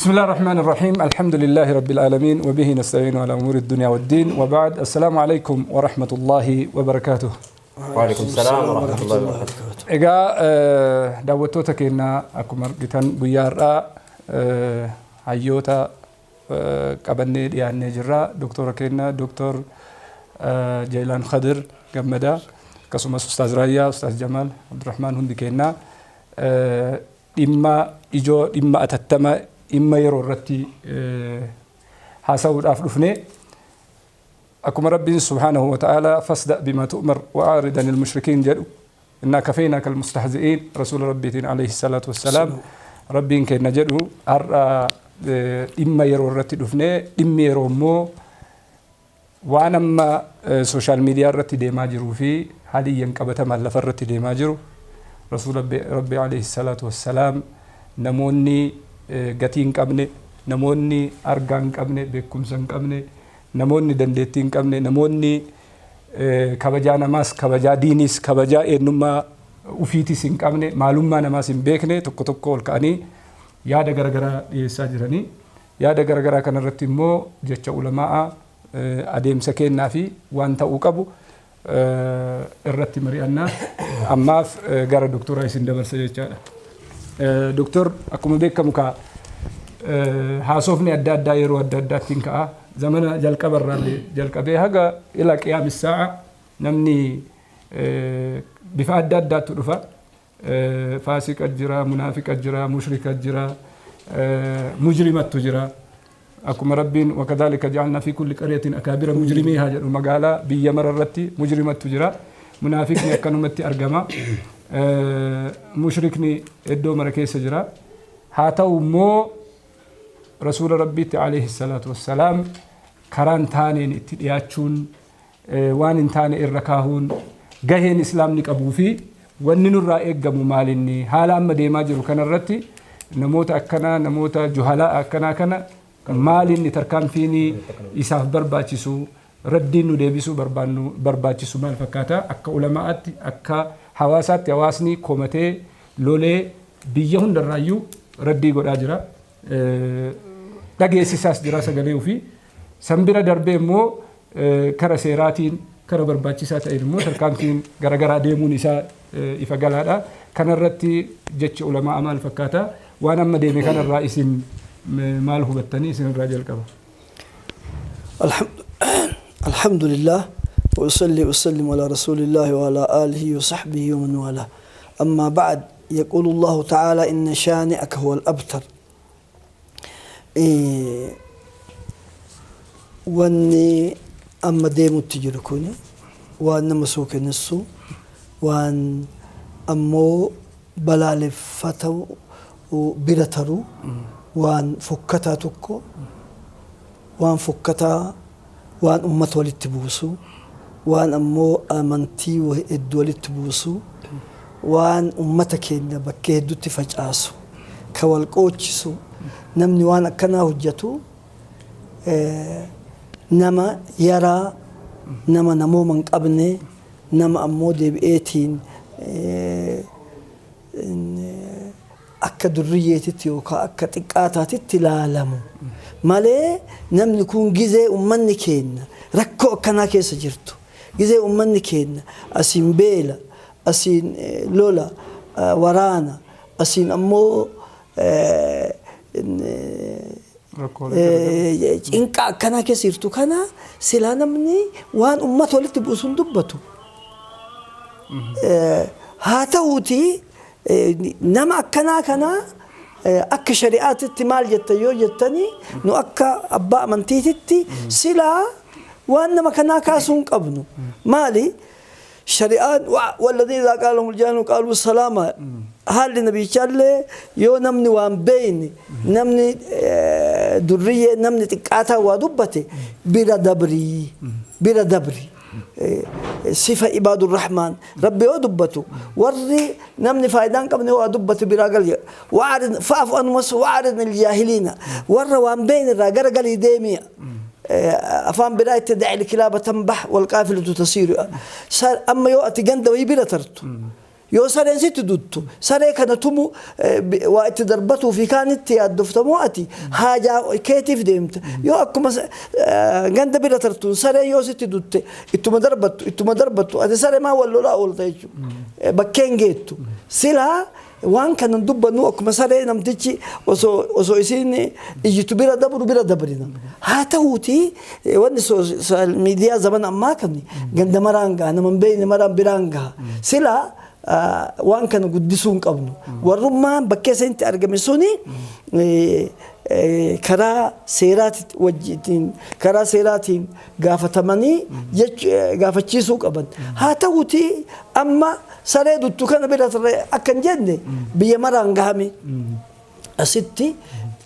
بسم الله الرحمن الرحيم، الحمد لله رب العالمين، وبه نستعين على أمور الدنيا والدين، وبعد، السلام عليكم ورحمة الله وبركاته. وعليكم السلام ورحمة الله وبركاته. Egaa daawwattoota keenya, akkuma argitan guyyaa har'aa hayyoota qabannee dhiyaannee jirra. Doktora keenya Doktor Jeelaan Khadir Gammadaa, akkasumas Ustaaz Raayyaa, Ustaaz Jamaal Abdurrahmaan, hundi keenya dhimma ijoo, dhimma atattama, dhimma yeroo irratti haasa'uudhaaf dhufne. Akkuma Rabbiin سبحانه وتعالى فاصدع بما تؤمر وأعرض عن المشركين jedhu، إنا كفيناك المستهزئين rasuula Rabbiitiin عليه الصلاة والسلام Rabbiin kenna jedhu, har'a dhimma yeroo irratti dhufne. Dhimmi yeroo immoo waan amma social media irratti deemaa jiruu fi hadiyyan qabatamaan lafa irratti deemaa jiru. Rasuula Rabbi عليه الصلاة والسلام namoonni gatii hin qabne, namoonni argaa hin qabne, beekumsa hin qabne, namoonni dandeettii hin qabne, namoonni kabajaa namaas, kabajaa diiniis, kabajaa eenyummaa ufiitis hin qabne, maalummaa namaas hin beekne tokko tokko ol ka'anii yaada garagaraa dhiyeessaa jiranii. Yaada garagaraa kanarratti immoo jecha ulamaa'aa, adeemsa kennaa fi waan ta'uu qabu irratti mari'annaa. Ammaaf gara doktoraa isin dabarsa jechaadha. Doktor, akkuma beekamu kaa haasofni adda addaa yeroo adda addaatti hin ka'a. Zamana jalqabarraallee jalqabee haga إلى قيام الساعة namni bifa adda addaatti dhufa. Faasiqa jira, munaafiqa jira, mushrika jira, mujrimattu jira. Akkuma Rabbiin وكذلك جعلنا في كل قرية أكابر مجرميها jedhu, magaalaa biyya mara irratti mujrimattu jira. Munaafiqni akkanumatti argama. Mushrikni iddoo mara keessa jira. Haa ta'u immoo rasuula Rabbiitti عليه الصلاة والسلام karaan taaneen itti dhiyaachuun, waan hin taane irra kaahuun, gaheen Islaamni qabuu fi wanni nurraa eeggamu maalinni? Haala amma deemaa jiru kanarratti namoota akkanaa, namoota juhalaa akkanaa kana maalinni tarkaanfiin isaaf barbaachisu, raddiin nu deebisuu barbaannu barbaachisu maal fakkaata? Akka ulamaatti, akka hawaasaatti, hawaasni komatee lolee biyya hundarraayyuu raddii godhaa jira, dhageessisaas jira sagalee ofii. San bira darbee immoo kara seeraatiin, kara barbaachisaa ta'een immoo tarkaanfiin garagaraa deemuun isaa ifa galaadha. Kanarratti jechi ulamaa maal fakkaata? Waan amma deeme kanarraa isin maal hubattanii? Isin irraa jalqaba. الحمد لله وأصلي وأسلم على رسول الله وعلى آله وصحبه ومن والاه، أما بعد، يقول الله تعالى إن شانئك هو الأبتر. إيه، wanni amma deemutti jiru kun waan nama suukanessu, waan ammoo balaaleffata bira taru, waan fokkataa tokko, waan fokkataa, waan ummata walitti buusu, waan ammoo amantii hedduu walitti buusu, waan ummata keenya bakkee hedduutti facaasu, ka wal qoochisu. Namni waan akkanaa hojjetu nama yaraa, nama namooma hin qabne, nama ammoo deebi'eetiin akka durriyyeetitti yookaan akka xiqqaataatitti ilaalamu malee, namni kun gizee ummanni keenya rakkoo akkanaa keessa jirtu, gizee ummanni keenya asiin beela, asiin lola, waraana, asiin ammoo Rakkoolee cinqa akkanaa keessa jirtu kana, silaa namni waan ummata walitti buusu hin dubbatu. Haa ta'uuti nama akkanaa kana akka shari'aatitti maal jettan yoo jettanii, nu akka abbaa amantiititti silaa waan nama kanaa kaasuu hin qabnu. Maali? Shari'aan والذين إذا قال لهم الجاهلون قالوا سلاما. Haalli nabichaallee yoo namni waan beeyne, namni durriyyee, namni xiqqaataa waa dubbate, bira dabrii, bira dabri. Sifa عباد الرحمن Rabbi yoo dubbatu, warri namni faayidaa hin qabne waa dubbatu biraa gal, وأعرض فاعف عنهم وأعرض عن الجاهلين, warra waan beeyne irraa gara galii deemiya. Afaan biraa itti دع الكلاب تنبح والقافلة تسير. Amma yoo ati ganda wayii bira tartu, Yoo sareen sitti duttu saree kana tumu, waa itti darbatuu fi kaanitti yaaddoftamoo ati haajaa keetiif deemta? Yoo akkuma ganda bira tartuun saree yoo sitti dutte ittuma darbattu, ittuma darbattu, ati saree maa wal lolaa oolta jechuudha. Bakkeen geettu. Silaa waan kana dubbannu akkuma saree namtichi osoo isiin iyyitu bira dabru bira dabrina. Haa ta'uuti, wanni social media zaman ammaa kan ganda maraan gaha, nama hin beekne maraan biraan gaha. Silaa waan kana guddisuu hin qabnu. Warrummaan bakkee isinitti argame suni karaa seeraati wajjiin, karaa seeraatiin gaafatamanii gaafachiisuu qaban. Haa ta'uuti, amma saree duttu kana bira tarree akka hin jenne biyya maraan gahame. Asitti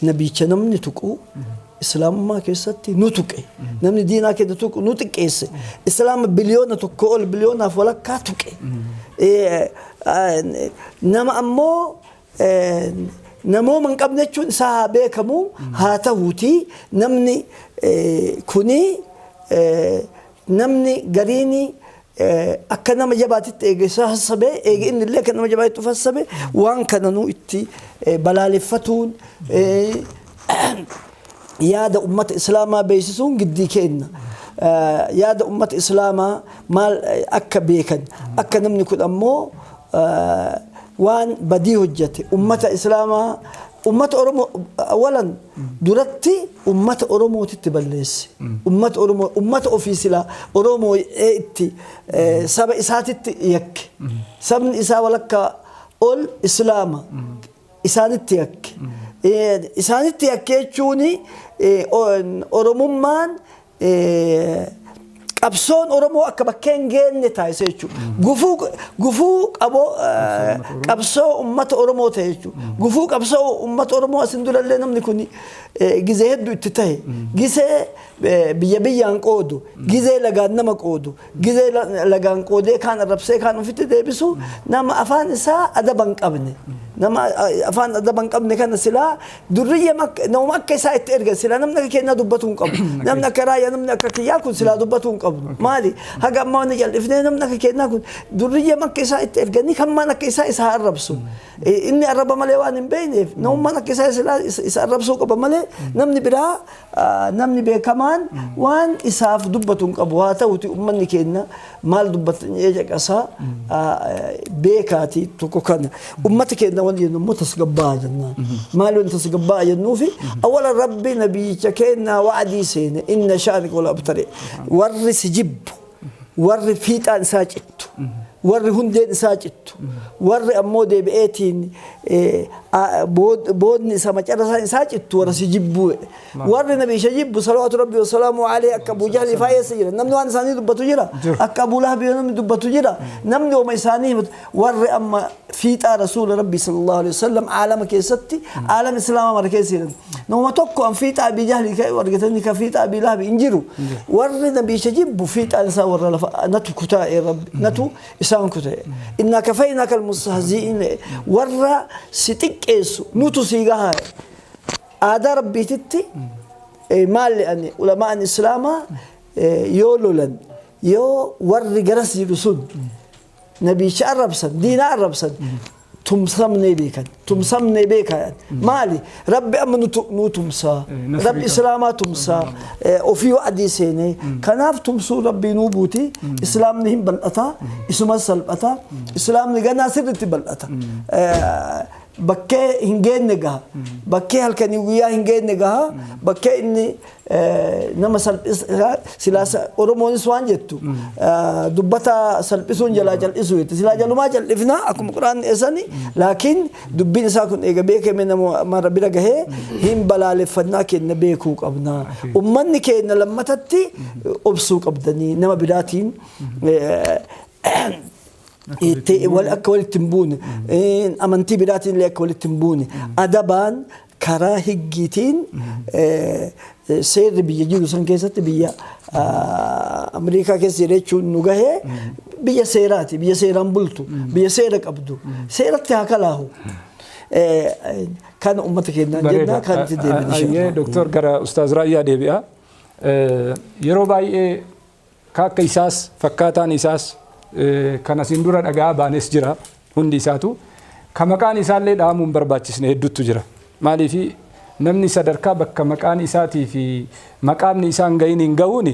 nabicha namni tuqu islaamummaa keessatti nu tuqe. Namni diinaa keenya tuqu nu xiqqeesse. Islaama 1 biliyoona ol, biliyoonaaf walakkaa tuqe. Nama ammoo namooma hin qabne jechuun isaa haa beekamu. Haa ta'uuti, namni kuni, namni gariini akka nama jabaatitti eege isa hassabee eege, inni illee akka nama jabaatitti of hassabe. Waan kana nu itti balaaleffatuun, yaada ummata islaamaa beeksisuun giddii kenna. Yaada ummata islaamaa maal akka beekan, akka namni kun ammoo waan badii hojjete ummata islaamaa, ummata Oromoo walan duratti ummata Oromootitti balleesse. Ummata Oromoo, ummata ofii silaa Oromoo itti saba isaatitti yakke. Sabni isaa walakkaa ol islaama. Isaanitti yakke. Isaanitti yakke jechuun Oromummaan, qabsoon Oromoo akka bakkee hin geenne taasise jechuudha. Gufuu qaboo qabsoo uummata Oromoo ta'e jechuudha. Gufuu qabsoo uummata Oromoo asin durallee namni kun gizee hedduu itti ta'e. Gizee biyya biyyaan qoodu, gizee lagaan nama qoodu, gizee lagaan qoodee kaan arrabsee kaan ofitti deebisu, nama afaan isaa adaba hin qabne. Nama afaan adaba hin qabne kana silaa durriyya nama akka isaa itti ergan, silaa namni akka keenyaa dubbatuu hin qabu. Namni akka Raayyaa, namni akka kiyyaa kun silaa dubbatuu hin qabu. Maali? Haga ammaa wanni jal'ifnee namni akka keenyaa kun durriyya akka isaa itti erganii kan maan akka isaa isa arrabsu. Inni arraba malee waan hin beekneef namummaan akka isaa silaa isa arrabsuu qaba malee namni biraa, namni beekamaan waan isaaf dubbatu hin qabu. Haa ta'uti, uummanni keenya maal dubbatan caqasaa beekaati. Tokko kana ummata keenya waan jennu immoo tasgabbaa jennaan. Maal wanti tasgabbaa jennuufi? Awwala Rabbi nabiyyicha keenya wa'adii seene, "Inna shaanika wal abtare." Warri si jibbu, warri fiixaan isaa cittu, warri hundeen isaa cittu, warri ammoo deebi'eetiin boodni isa macarasaan isaa cittu warra si jibbuu. Warri nabi isa jibbu salawaatu Rabbi wasalaamu alayhi akka Abu Jahli faa eessa jira? Namni waan isaanii dubbatu jira? Akka Abu Lahabi namni dubbatu jira? Namni oma isaanii himatu, warri amma fiixaa rasuula Rabbi sallallahu alaihi wasallam aalama keessatti, aalama islaamaa mara keessa jiran, nama tokko an fiixaa Abi Jahli ka argatanii ka fiixaa Abi Lahabi hin jiru. Warri nabi isa jibbu fiixaan isaa warra lafa natu kutaa'e, Rabbi natu isaan kuta'e. "Innaa kafaynaaka almustahzi'iin." Warra si xiqqeessu nutu sii gahaa. Aadaa Rabbiititti maal ani ulamaan islaamaa yoo lolan, yoo warri garas jiru sun nabicha arrabsan, diinaa arrabsan, tumsamnee beekan, tumsamnee beekan. Maali? Rabbi amma nu tumsaa, Rabbi islaamaa tumsaa, ofii wa'adii seenee. Kanaaf tumsuu Rabbii nuu buuti. Islaamni hin bal'ata, isuma salphata. Islaamni ganaa sirritti bal'ata, bakkee hin geenne gaha, bakkee halkanii guyyaa hin geenne gaha, bakkee inni nama salphisa. Silaa Oromoonis waan jettu, dubbata salphisuun jalaa cal'isu jetti. Silaa jalumaa cal'ifna akkuma Quraanni eessani, laakiin dubbiin isaa kun eega beekame nama mara bira gahee hin balaaleffannaa keenya beekuu qabna. Ummanni keenya lammatatti obsuu qabdanii nama biraatiin akka walitti hin buune, amantii biraatiin illee akka walitti hin buune, adabaan karaa higgiitiin seerri biyya jiru san keessatti, biyya Ameerikaa keessa jechuun nu gahee, biyya seeraati, biyya seeraan bultu, biyya seera qabdu, seeratti haa kalaahu. Kana uummata keenyaan jennaa kan itti deebiin. Ayyee Doktor, gara Ustaaz Raayyaa deebi'a. Yeroo baay'ee ka akka isaas fakkaataan isaas kan asiin dura dhagaa baanes jira. Hundi isaatu ka maqaan isaallee dhahamuu hin barbaachisne hedduutu jira. Maaliif namni sadarkaa bakka maqaan isaatii fi maqaamni isaan gahin hin gahuun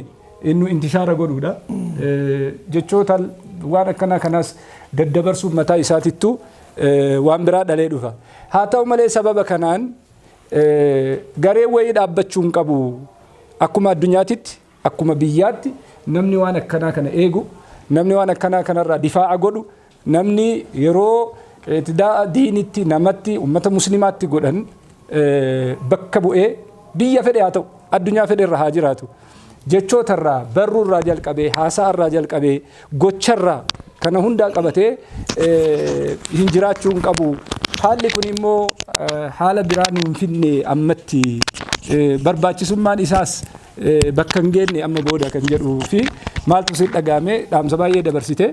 innu intishaara godhuudha. Jechoota waan akkanaa kanaas daddabarsuun mataa isaatittu waan biraa dhalee dhufa. Haa ta'u malee, sababa kanaan garee wayii dhaabbachuu hin qabu. Akkuma addunyaatitti, akkuma biyyaatti, namni waan akkanaa kana eegu, namni waan akkanaa kanarraa difaa'a godhu, namni yeroo ictidaa diinitti, namatti, ummata muslimaatti godhan bakka bu'ee, biyya fedhe haa ta'u, addunyaa fedhe irra haa jiraatu, jechootarraa, barruurraa jalqabee, haasa'arraa jalqabee, gocharraa kana hundaa qabatee hin jiraachuu hin qabu. Haalli kun immoo haala biraa nu hin finne, ammatti barbaachisummaan isaas bakka hin geenye amma booda kan jedhuu fi maaltu si dhaga'ame? Dhaamsa baay'ee dabarsite,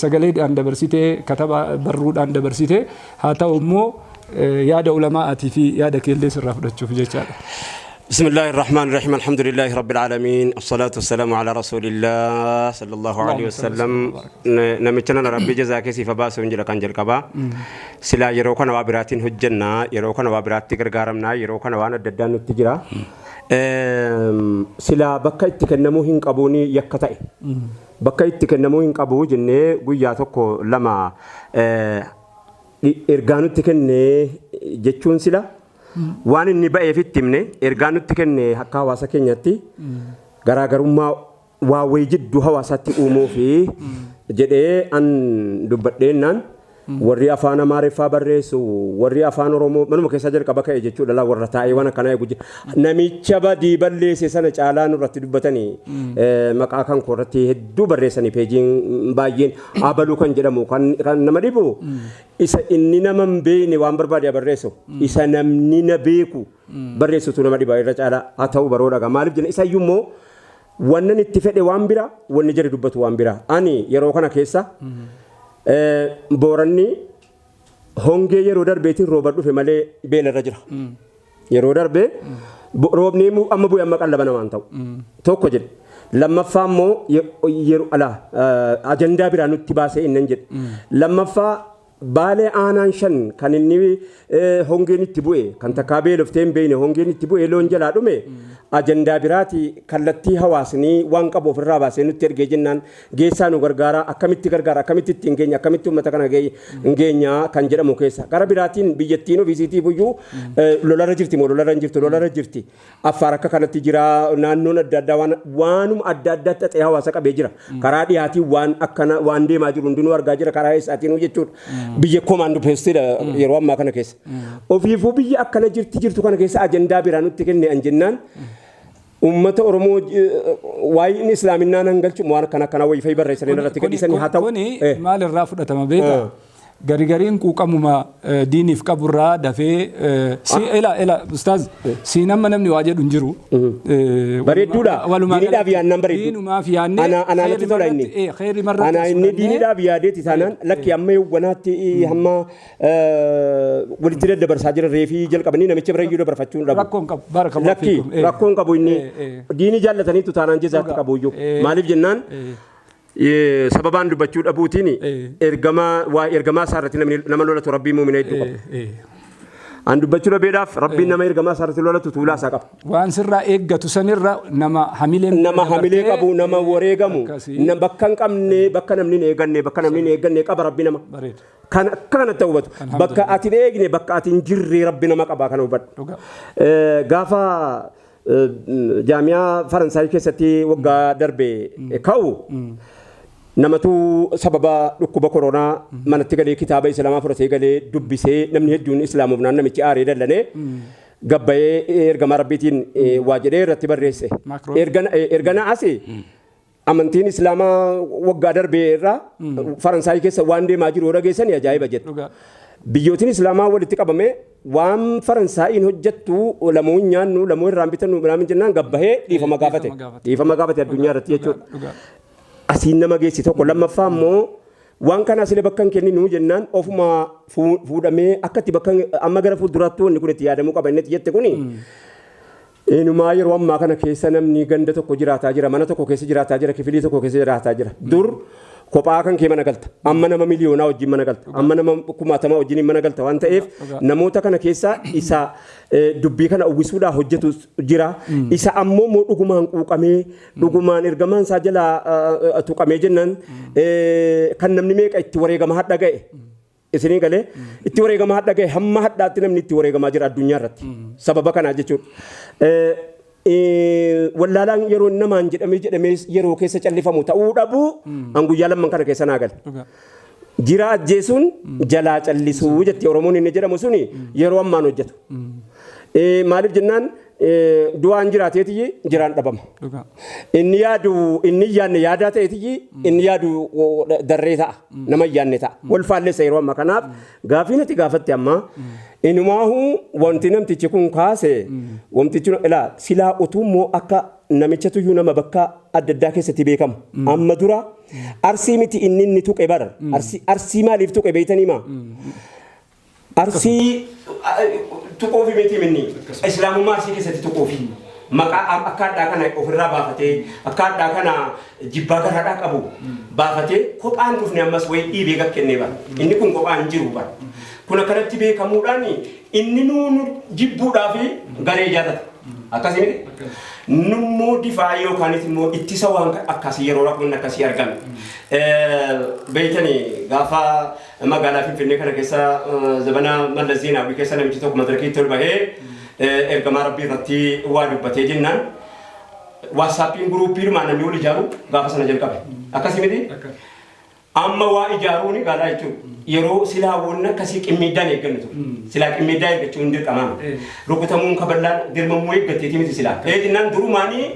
sagaleedhaan dabarsite, kataba barruudhaan dabarsite. Haa ta'u immoo yaada ulamaa'aatii fi yaada keellee sirraa fudhachuuf jechaadha. بسم الله الرحمن الرحيم، الحمد لله رب العالمين، الصلاة والسلام على رسول الله صلى الله عليه اللهم صل وسلم. Namicha nana Rabbi jazaa keessi fa baasu hin jira. Kan jalqabaa silaa yeroo kana waa biraatiin hojjennaa, yeroo kana waa biraatti gargaaramnaa, yeroo kana waan adda addaan nutti jira. Silaa bakka itti kennamuu hin qabuuni yakka ta'e bakka itti kennamuu hin qabu jennee guyyaa tokko lama ergaa nutti kenne jechuun sila waan inni ba'eef itti himne. Ergaa nutti kenne akka hawaasa keenyatti garaagarummaa waa wayii jidduu hawaasaatti uumuu fi jedhee an dubbadheennaan, warri afaan Amaariffaa barreessu, warri afaan Oromoo manuma keessaa jalqaba ka'e jechuudha laa, warra taa'ee waan akkanaa eegu jira. Namicha badii balleesse sana caalaa nurratti dubbatanii maqaa kan koo irratti hedduu barreessanii, peejiin baay'een abaluu kan jedhamu. Kan nama dhibu isa inni nama hin beekne waan barbaade haa barreessu, isa namni na beeku barreessutu nama dhiba irra caalaa. Haa ta'u, baroodha. Maaliif jenna, isa iyyuu immoo wannan itti fedhe waan bira, wanni jari dubbatu waan bira. Ani yeroo kana keessa Booranni hongee yeroo darbeetiin rooba dhufe malee beelarra jira. Yeroo darbee roobni amma bu'e amma qallaba namaan ta'u. Tokko jedhe. Lammaffaa immoo yeroo alaa ajandaa biraa nutti baasee innan jedhe. Lammaffaa, Baalee aanaan shan kan inni hongeen itti bu'e, kan takkaa beeloftee hin beekne hongeen itti bu'e, loon jalaa dhume, ajandaa biraati. Kallattii hawaasni waan qabu ofirraa baasee nutti ergee jennaan geessaa nu gargaara, akkamitti gargaara, akkamitti ittiin geenya, akkamitti uummata kana geenya kan jedhamu keessa. Gara biraatiin biyyattiin ofiisiitiif iyyuu lolarra jirti moo lolarra hin jirtu? Lolarra jirti. Affaar akka kanatti jira, naannoon adda addaa waan waanuma adda addaatti xaxee hawaasa qabee jira. Karaa dhiyaatiin waan akkana waan deemaa jiru hundinuu argaa jira, karaa eessaatiin jechuudha. Biyya command postiidha yeroo ammaa kana keessa. Ofiifuu biyya akkana jirti jirtu kana keessa ajandaa biraa nutti kenne an jennaan, uummata Oromoo waa'een islaaminaa nan galchu waan akkana akkana wayii fa'i barreessanii irratti gadhiisanii haa ta'u. Kuni maal irraa fudhatama beektaa? Garigariin quuqamuma diiniif qaburraa dafee si ela ela ustaaz, si nama namni waa jedhu hin jiru. Bareedduudha. Walumaa Diiniidhaaf yaadnaan bareeddu. Diinumaaf yaadnee Ana natti tola inni. Kheyri marratti Ana inni diiniidhaaf yaadeeti taanaan lakki, amma yawwanaatti hamma walitti daddabarsaa jira, reefii jalqabanii namicha bira iyyuu dabarfachuu hin dhabu. Rakkoon qabu. Barakallahu Lakki fiikum. Rakkoon qabu inni diinii jaallataniitu taanaan jezaatti qabu iyyuu. Maaliif jennaan, sababaan dubbachuu dhabuutiin ergamaa waa ergamaa isaa irratti namni nama lolatu Rabbii muumina hedduu qaba. An dubbachuu dhabeedhaaf Rabbiin nama ergamaa isaa irratti lolatu tuulaa isaa qaba. Waan sirraa eeggatu sanirra nama hamileen Nama hamilee qabu, nama wareegamu, Akkasii. Bakka hin qabne, bakka namni hin eeganne, bakka namni hin eegganne qaba Rabbi nama. Bareeda. Kan akka kanatti hubatu. Bakka ati hin eegne, bakka ati hin jirre Rabbi nama qaba, kana hubadhu. Dhugaa. Gaafa jaamiyaa Faransaay keessatti waggaa darbe ka'u, namatu sababa dhukkuba koronaa manatti galee kitaaba islaamaa fudhatee galee dubbisee, namni hedduun islaamoofnaan namichi aaree dallanee gabbayee ergamaa Rabbiitiin waa jedhee irratti barreesse. Macron. Ergana asi amantiin islaamaa waggaa darbee irraa Faransaay keessa waan deemaa jiru yoo dhageessani ajaa'iba jedhu. Dhugaa. Biyyootiin islaamaa walitti qabame waan Faransaayiin hojjettu lamuu hin nyaannu, lamuu irraan bitannu minaamin jennaan gabbahee dhiifama gaafate. Dhiifama gaafate. Dhiifama gaafate addunyaa irratti jechuudha. Dhugaa. Asiin nama geessi tokko. Lammaffaa immoo waan kana asilee bakka hin kenninu jennaan ofuma fuudhamee akka itti bakka amma gara fuulduraatti wanni kun itti yaadamuu qaba inni itti jette kuni. Eenyumaa yeroo ammaa kana keessa namni ganda tokko jiraataa jira, mana tokko keessa jiraataa jira, kifilii tokko keessa jiraataa jira. Dur Kophaa kan kee mana galta. Amma nama miliyoonaa wajjin mana galta. Amma nama kumaatamaa wajjin mana galta waan ta'eef namoota kana keessaa isa dubbii kana uwwisuudhaaf hojjetu jira. Isa ammoo immoo dhugumaan quuqamee dhugumaan ergamaan isaa jalaa tuqamee jennaan kan namni meeqa itti wareegama hadha ga'e. Isinii galee itti wareegama hadha ga'e, hamma hadhaatti namni itti wareegamaa jira addunyaa irratti. Sababa kanaa jechuudha. Wallaalaan yeroo namaan jedhamee jedhamee yeroo keessa callifamu ta'uu dhabuu an guyyaa lamman kana keessa naa gale. Jira ajjeesuun jalaa callisuu jetti Oromoon inni jedhamu suni yeroo ammaan hojjetu. Maaliif jennaan du'aan jiraateetiyyi jiraan dhabama. Inni yaadu inni hin yaadne yaadaa ta'eetiyyi inni yaadu darree ta'a. Nama hin yaadne ta'a. Wal faallessa yeroo ammaa kanaaf gaafii natti gaafatte amma inumaahuu wanti namtichi kun kaase wantichi ilaa silaa utuu immoo akka namicha tuyyuu nama bakka adda addaa keessatti beekamu. Amma dura Arsii miti inni inni tuqe bara. Arsii maaliif tuqe beeytanii maa? Arsii tuquufi miti minni. Islaamummaa Arsii keessatti tuquufi. Maqaa akka hadhaa kana ofirraa baafatee akka hadhaa kana jibbaa garaadhaa qabu baafatee kophaan dhufne ammas wayii dhiibee gad kennee bara. Inni kun kophaan hin jiru bara. Kun akkanatti beekamuudhaan inni nuu jibbuudhaaf garee ijaarrata. Akkasii miti? Nummoo difaa yookaanis immoo ittisa waan akkasii yeroo rakkoon akkasii argame. Beeytani gaafa magaalaa Finfinnee kana keessa zabana Mallas Zeenaawwii keessa namichi tokko madarakiitti ol bahee ergamaa Rabbii irratti waa dubbatee jennaan waatsaappiin guruuppiidhumaan namni wal ijaaru gaafa sana jalqabe. Akkasii miti? Amma waa ijaaruuni gaalaa jechuudha. Yeroo silaa wanni akkasii qimmiiddaan eeggannu ture. Silaa qimmiiddaa eeggachuun dirqamaa miti. Rukutamuun kaballaan dirmamuu eeggatteeti miti silaa. Ee jennaan durumaanii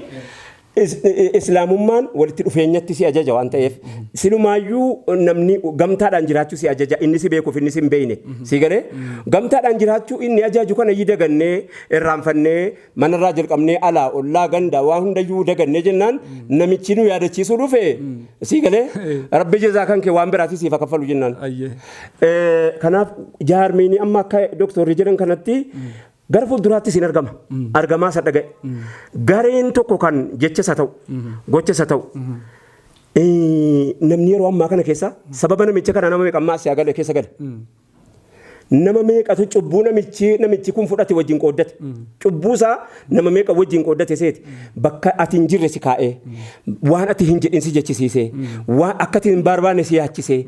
Islaamummaan walitti dhufeenyatti si ajaja waan ta'eef silumaayyuu namni gamtaadhaan jiraachuu si ajaja, inni si beekuuf inni si hin beekne si galee gamtaadhaan jiraachuu inni ajaju kana yi dagannee irraanfannee manarraa jalqabnee alaa ollaa ganda waa hundayyuu dagannee jennaan namichi nu yaadachiisuu dhufe si galee rabbi jazaa kan kee waan biraatii siif haa kaffalu jennaan. Kanaaf jaarmiini amma akka doktorri jedhan kanatti gara fuulduraattis hin argama. Argamaa isa dhaga'e. Gareen tokko kan jecha isa ta'u, gocha isa ta'u. Namni yeroo ammaa kana keessa sababa namicha kana nama meeqa ammaa asii gale keessa gale. Nama meeqatu cubbuu namichi kun fudhate wajjin qooddate. Cubbuu isaa nama meeqa wajjin qooddate seeti. Bakka ati hin jirre si kaa'ee, waan ati hin jedhin si jechisiisee, waan akka ati hin barbaanne si yaachisee.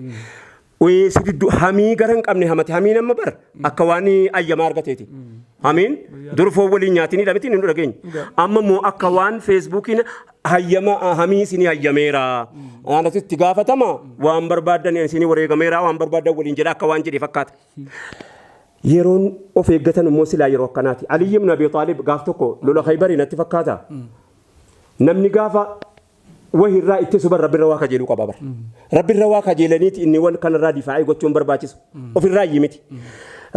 Si diddu hamii gara hin qabne hamate. Hamiin amma bar akka waan ayyamaa argateeti. Hamiin dur foon waliin nyaatinidha miti inni nu dhageenya. Amma immoo akka waan feesbuukiin hayyama hamii isinii hayyameera. Anatu itti gaafatama, waan barbaaddan isinii wareegameera, waan barbaaddan waliin jedha akka waan jedhe fakkaata. Yeroon of eeggatan immoo silaa yeroo akkanaati. Aliyyi ibn Abi Xaalib gaaf tokko lola Khaybarii natti fakkaata. Namni gaafa wahirraa ittisu bar rabbirra waa kajeeluu qaba bar. Rabbirra waa kajeelaniiti inni wan kanarraa difaa'ee gochuun barbaachisu. Ofirraa iyyii miti.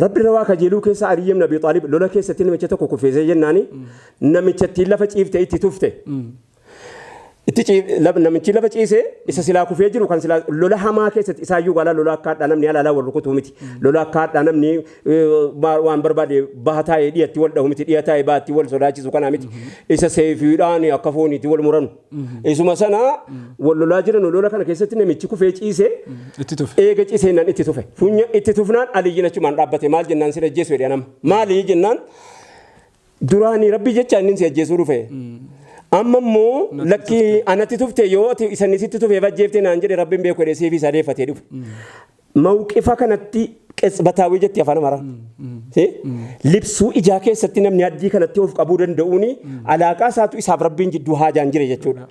Rabbirra waa kajeeluu keessa Aliyyi ibn Abi Xaalib lola keessatti namicha tokko kufeesee jennaani namicha ittiin lafa ciifte itti tufte. Namichi lafa ciise isa silaa kufee jiru kan silaa lola hamaa keessatti isaayyuu gaalaa lola akka hadhaa namni alaalaa wal rukutuu miti. Lola akka hadhaa namni waan barbaade baha taa'ee dhiyatti wal dhahu miti, dhiya taa'ee baatti wal sodaachisu kanaa miti. Isa seefiidhaan akka fooniitti wal muranu. Isuma sana wal lolaa jiran, lola kana keessatti namichi kufee ciise. Itti tufe. Eega ciiseennan itti tufe. Funya itti tufnaan Aliyyiin achumaan dhaabbate. Maal jennaan, sin ajjeesu jedhe nama. Maali jennaan, duraanii rabbi jecha inni si ajjeesuu dhufe. Amma immoo lakki anatti tufte, yoo ati isa inni sitti tufeef ajjeefte naan jedhe rabbiin beeku jedhee siif isaa deeffatee dhufe. Mawqifa kanatti qetsbataawii jetti afaan Amaaraa. Si? Libsuu ijaa keessatti namni addii kanatti of qabuu danda'uuni alaaqaa isaatu isaaf rabbiin jidduu haajaan jire jechuudha.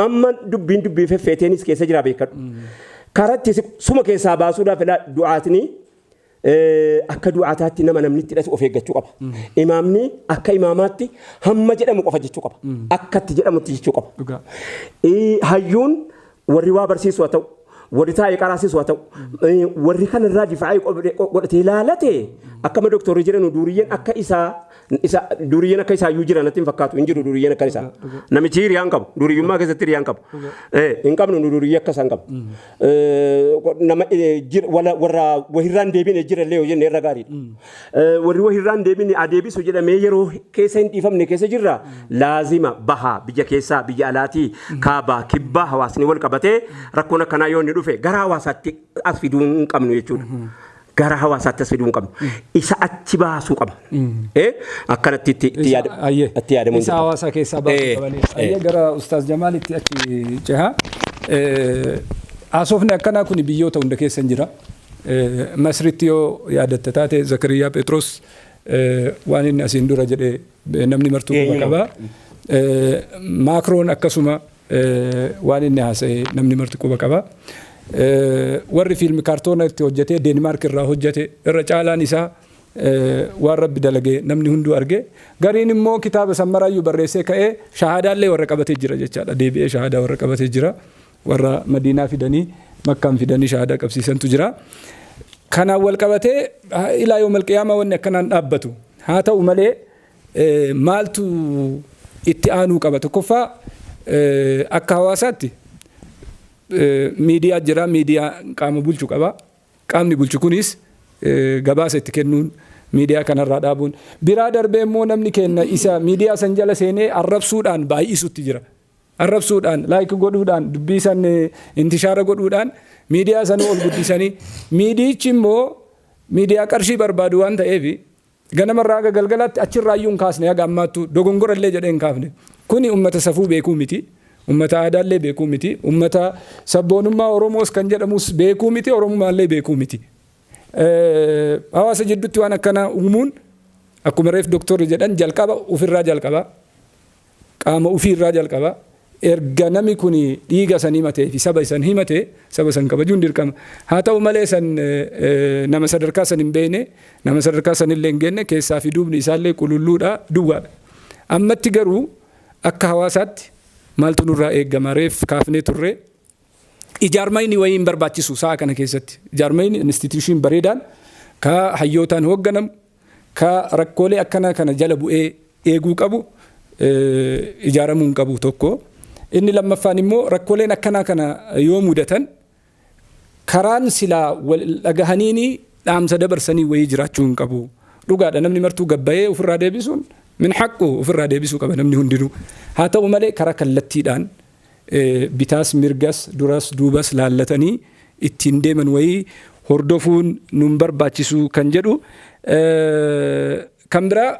Amma dubbiin dubbii feffeeteenis keessa jira beekadhu. Karatti suma keessaa baasuudhaaf ilaa du'aatni akka du'aataatti nama namni itti hidhatu of eeggachuu qaba. Imaamni akka imaamaatti hamma jedhamu qofa jechuu qaba. Akka itti jedhamutti jechuu qaba. Hayyuun warri waa barsiisu haa ta'u, warri taa'ee qaraasisu haa ta'u, warri kanarraa difaa'ee godhatee ilaalate akkama doktorri jedhanu duuriyyeen akka isaa isa duuriyyeen akka isaa iyyuu jira natti hin fakkaatu, hin jiru duuriyyeen akka isaa. Namichi hiriyaan qabu, duuriyyummaa keessatti hiriyaan qabu. Hin qabnu nu duuriyyee akka isaa hin qabnu. Nama warra wahirraan deebine jira illee yoo jenne irra gaariidha. Warri wahirraan deebine adeebisu jedhamee yeroo keessa hin dhiifamne keessa jirra. Laazima bahaa biyya keessaa biyya alaatii kaabaa kibbaa hawaasni wal qabatee rakkoon akkanaa yoo inni dhufe. dhufe gara hawaasaatti as fiduu hin qabnu jechuudha. Gara hawaasaatti as fiduu hin qabnu. Isa achi baasuu qaba. Akkanatti itti yaadamuun Isa hawaasa keessaa baasuu qabanii. Ayyee, gara Ustaaz Jamaalitti achi ceha. Haasofni akkanaa kun biyyoota hunda keessa hin jira. Masritti yoo yaadatta taate, Zakariyaa Phexros waan inni asiin dura jedhe namni martuu quba qaba. Maakroon akkasuma waan inni haasa'e namni marti quba qaba. Warri fiilmi kaartoona itti hojjetee Deenmaark irraa hojjete irra caalaan isaa waan Rabbi dalagee namni hunduu arge. Gariin immoo kitaaba sammaraayyuu barreessee ka'ee shahaadaallee warra qabatee jira jechaadha. Deebi'ee shahaadaa warra qabatee jira. Warra Madiinaa fidanii, Makkaan fidanii shahaadaa qabsiisantu jira. Kanaan wal qabatee ilaa yoomal qiyaamaa wanni akkanaan dhaabbatu. Haa ta'u malee, maaltu itti aanuu qaba? Tokkoffaa, akka hawaasaatti miidiyaa jira, miidiyaa qaama bulchu qaba. Qaamni bulchu kunis gabaasa itti kennuun, miidiyaa kanarraa dhaabuun biraa darbee immoo namni kenna isa miidiyaa san jala seenee arrabsuudhaan baay'isutti jira. Arrabsuudhaan, like godhuudhaan, dubbii san intishaara godhuudhaan miidiyaa sanuu ol guddisanii, miidiyichi immoo miidiyaa qarshii barbaadu waan ta'eef ganamarraa haga galgalaatti achirraayyuu hin kaasne. Haga ammaattuu dogongora illee jedhee hin kaafne. Kuni ummata safuu beekuu miti. Ummata aadaallee beekuu miti. Ummata sabboonummaa Oromoos kan jedhamus beekuu miti. Oromummaallee beekuu miti. Hawaasa jidduutti waan akkanaa uumuun, akkuma reef doktorri jedhan, jalqaba ofirraa jalqaba. Qaama ofiirraa jalqaba. Erga namni kun dhiiga san himatee fi saba san himate, saba san kabajuun dirqama. Haa ta'u malee, san nama sadarkaa san hin beekne, nama sadarkaa san illee hin geenne, keessaa fi duubni isaallee qululluudha, duwwaadha. Ammatti garuu akka hawaasaatti maaltu nurraa eegama? Reef kaafnee turre. Ijaarmayni wayii hin barbaachisu sa'a kana keessatti. Ijaarmayni institution bareedaan ka hayyootaan hoogganamu, ka rakkoolee akkanaa kana jala bu'ee eeguu qabu ijaaramuu hin qabu tokko. Inni lammaffaan immoo, rakkooleen akkanaa kana yoo mudatan karaan silaa wal dhagahaniini dhaamsa dabarsanii wayii jiraachuu hin qabu. Dhugaadha, namni martuu gabbayee ofirraa deebisuun min haqqu, ofirraa deebisuu qaba namni hundinuu. Haa ta'u malee, karaa kallattiidhaan bitaas mirgas, duras duubas laallatanii ittiin deeman wayii hordofuun nun barbaachisu kan jedhu. Kan biraa,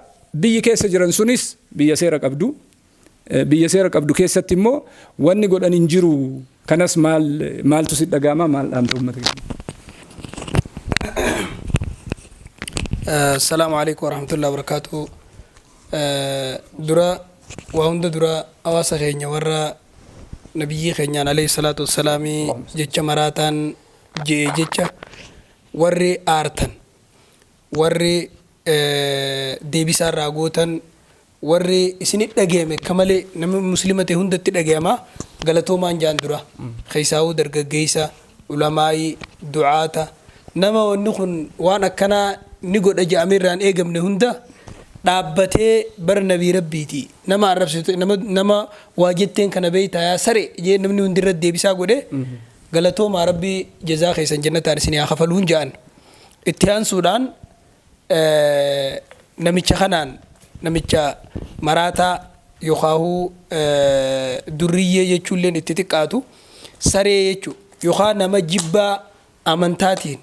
biyyi keessa jiran sunis biyya seera qabdu. Biyya seera qabdu keessatti immoo wanni godhan hin jiru. Kanas maal maaltu si dhaga'ama? Maal dhaamta uummata keenya? Assalaamu alaikum warahmatullahi wabarakatuh. Dura, waa hunda dura, hawaasa keenya warra nabiyyii keenyaan alayhi salaatu wassalaamii jecha maraataan je'e jecha warri aartan, warri deebisaa irraa gootan, warri isinit dhagayame, akka malee namni muslima ta'e hundatti dhagayama, galatoomaan jaan. Dura keessaawuu dargaggeessa, ulamaa'ii, du'aata, nama wanni kun waan akkanaa ni godha je'ame irraan eegamne hunda dhaabbatee bara nabii Rabbiiti nama arrabsitu, nama waa jetteen kana beeytaa yaa sare jee namni hundi irratti deebisaa godhe, galatoomaa, Rabbii jazaa keessan jannataan isin haa kafaluun ja'an. Itti aansuudhaan, namicha kanaan, namicha maraataa yookaahuu durriyyee jechuulleen itti xiqqaatu, saree jechuu, yookaan nama jibbaa amantaatiin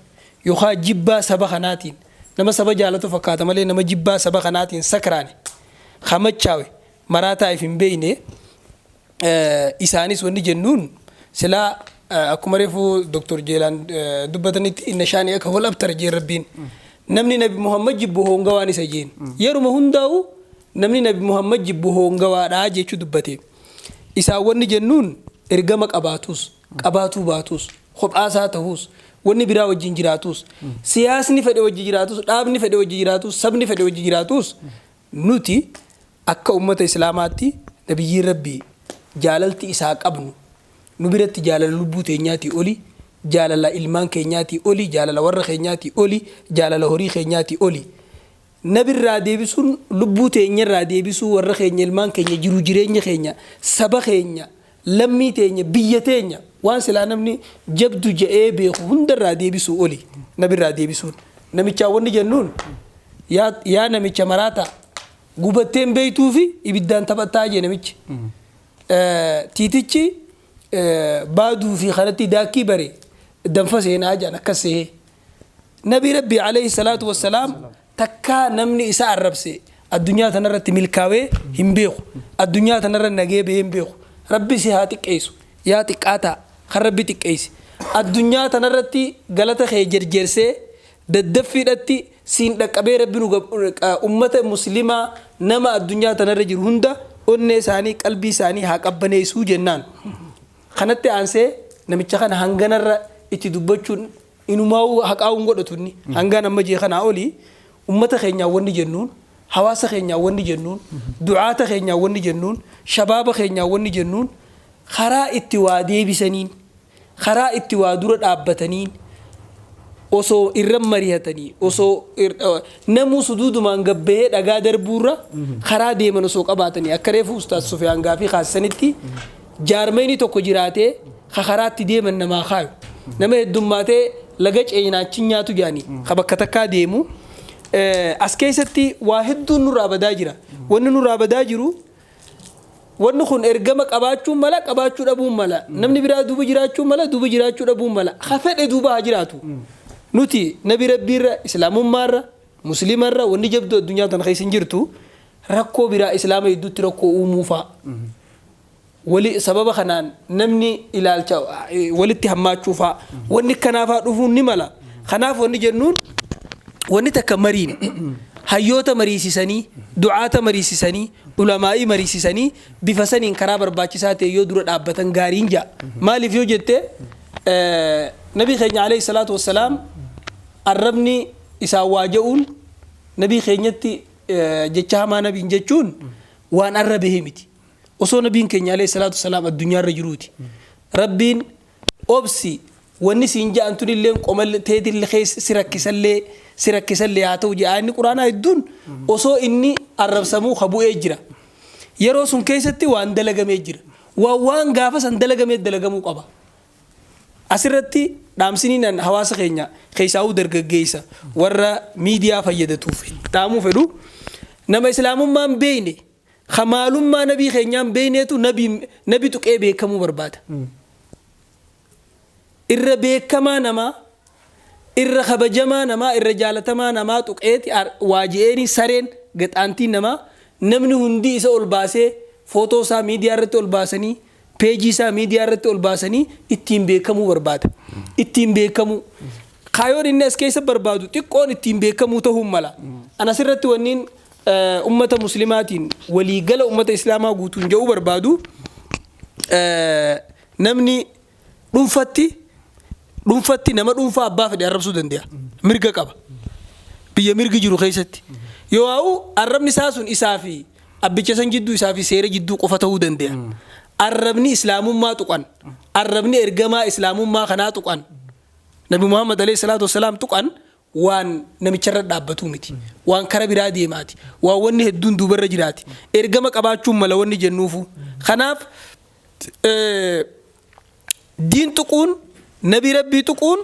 yookaan jibbaa saba kanaatiin, nama saba jaalatu fakkaata malee nama jibbaa saba kanaatiin sakraane, hamachaawe, maraataa if hin beeyne, isaanis wanni jennuun silaa akkuma reefu Dr. Jeelaan dubbatanitti, inna shaani'aka huwal abtar jeen Rabbiin. Namni Nabi Muhammad jibbu hoongawaan isa jeen. Yeruma hundaa'u namni Nabi Muhammad jibbu hoongawaadha jechuu dubbate. Isaan wanni jennuun, ergama qabaatus qabaatuu baatus, kophaasaa ta'us, wanni biraa wajjin jiraatus, siyaasni fedhe wajji jiraatus, dhaabni fedhe wajji jiraatus, sabni fedhe wajji jiraatus, nuti akka ummata Islaamaatti nabiyyiin Rabbii jaalalti isaa qabnu nu biratti jaalala lubbuu teenyaatii oli, jaalala ilmaan keenyaatii oli, jaalala warra keenyaatii oli, jaalala horii keenyaatii oli. Nabirraa deebisuun lubbuu teenyarraa deebisuu, warra keenya, ilmaan keenya, jiru jireenya keenya, saba keenya, lammii teenya, biyya teenya, waan silaa namni jabdu je'ee beeku hundarraa deebisuu oli nabirraa deebisuun. Namichaa wanni jennuun, yaa namicha maraataa, gubatteen beeytuu fi ibiddaan taphattaa jee namichi. Tiitichi baaduu fi kanatti daakkii bare. Danfa seenaa jedhan akkas sehee. Nabii Rabbii alayhi salaatu wassalaam takkaa namni isa arrabse addunyaa tanarratti milkaawee hin beeku. Addunyaa tanarra nagee bahee hin beeku. Rabbi si haa xiqqeessu. Yaa xiqqaataa kan Rabbi xiqqeesse. Addunyaa tanarratti galata kee jerjersee daddaffiidhatti siin dhaqqabee Rabbi nu ummata muslimaa nama addunyaa tanarra jiru hunda onnee isaanii qalbii isaanii haa qabbaneessuu jennaan. Kanatti aansee namicha kana hanganarra itti dubbachuun inumaa'uu haqaa'uu hin godhatu inni. Hangaan amma jee kanaa olii ummata keenyaan wanni jennuun, hawaasa keenyaan wanni jennuun, du'aata keenyaan wanni jennuun, shabaaba keenyaan wanni jennuun karaa itti waa deebisaniin, karaa itti waa dura dhaabbataniin osoo irra marihatanii osoo namuu suduudumaan gabbahee dhagaa darbuurra karaa deeman osoo qabaatanii akka reefu Ustaaz Sufiyaan gaafii kaasisanitti jaarmayni tokko jiraatee ka karaatti deeman namaa kaayu. Nama heddummaatee laga ceenaachi nyaatu jaanii ka bakka takkaa deemu. As keessatti waa hedduun nurraa badaa jira. Wanni nurraa badaa jiru wanni kun ergama qabaachuun mala, qabaachuu dhabuun mala. Namni biraa duuba jiraachuu mala, duuba jiraachuu dhabuun mala. Ka fedhe duuba haa jiraatu. Nuti nabi rabbiirra, islaamummaarra, muslimarra wanni jabduu addunyaa tana keessa hin jirtu rakkoo biraa islaama gidduutti rakkoo uumuu fa'a. Wali sababa kanaan namni ilaalcha walitti hammaachuu fa'a. Wanni kanaafaa dhufuun ni mala. Kanaaf wanni jennuun wanni takka mariin hayyoota mariisisanii, du'aata mariisisanii, ulamaa'ii mariisisanii bifa saniin karaa barbaachisaa ta'e yoo dura dhaabbatan gaariin ja'a. Maaliif yoo jette, nabii keenya alayhi salaatu wassalaam arrabni isaan waa ja'uun nabii keenyatti jecha hamaa nabiin jechuun waan arra bahee miti. Osoo nabiin keenya alayhi salaatu wassalaam addunyaarra jiruuti. Rabbiin obsi wanni siin ja'an tunilleen qoma teetillee keessa si rakkisallee si rakkisallee haa ta'u jedha inni quraanaa hedduun osoo inni arrabsamuu ka bu'ee jira. Yeroo sun keessatti waan dalagamee jira. Waan gaafa san dalagamee dalagamuu qaba. Asirratti dhaamsiniin an hawaasa keenya keessaa'uu dargaggeessa warra miidiyaa fayyadatuuf dhaamuu fedhu nama islaamummaan beeyne ka maalummaa nabii keenyaan beeyneetu nabi tuqee beekamuu barbaada. Irra beekamaa namaa, irra kabajamaa namaa, irra jaalatamaa namaa tuqeeti waa je'eenii sareen gaxaantiin namaa namni hundi isa ol baasee footoo isaa miidiyaa irratti ol baasanii peejii isaa miidiyaa irratti ol baasanii ittiin beekamuu barbaada. Ittiin beekamuu. Kaayoon inni as keessa barbaadu xiqqoon ittiin beekamuu ta'uu mala. An asirratti wanniin ummata muslimaatiin waliigala ummata islaamaa guutuun jedhuu barbaadu namni dhuunfatti nama dhuunfaa abbaa fedhe arrabsuu danda'a. Mirga qaba. Biyya mirgi jiru keessatti. Yoo haa'u arrabni isaa sun isaa fi abbicha san jidduu isaa fi seera jidduu qofa ta'uu danda'a. Arrabni islaamummaa tuqan, arrabni ergamaa islaamummaa kanaa tuqan, Nabi Muhammad alayhi salaatu wassalaam tuqan waan namicharra dhaabbatuu miti. Waan kara biraa deemaati. Waan wanni hedduun duubarra jiraati. Ergama qabaachuun mala wanni jennuufu. Kanaaf diin tuquun, nabii rabbii tuquun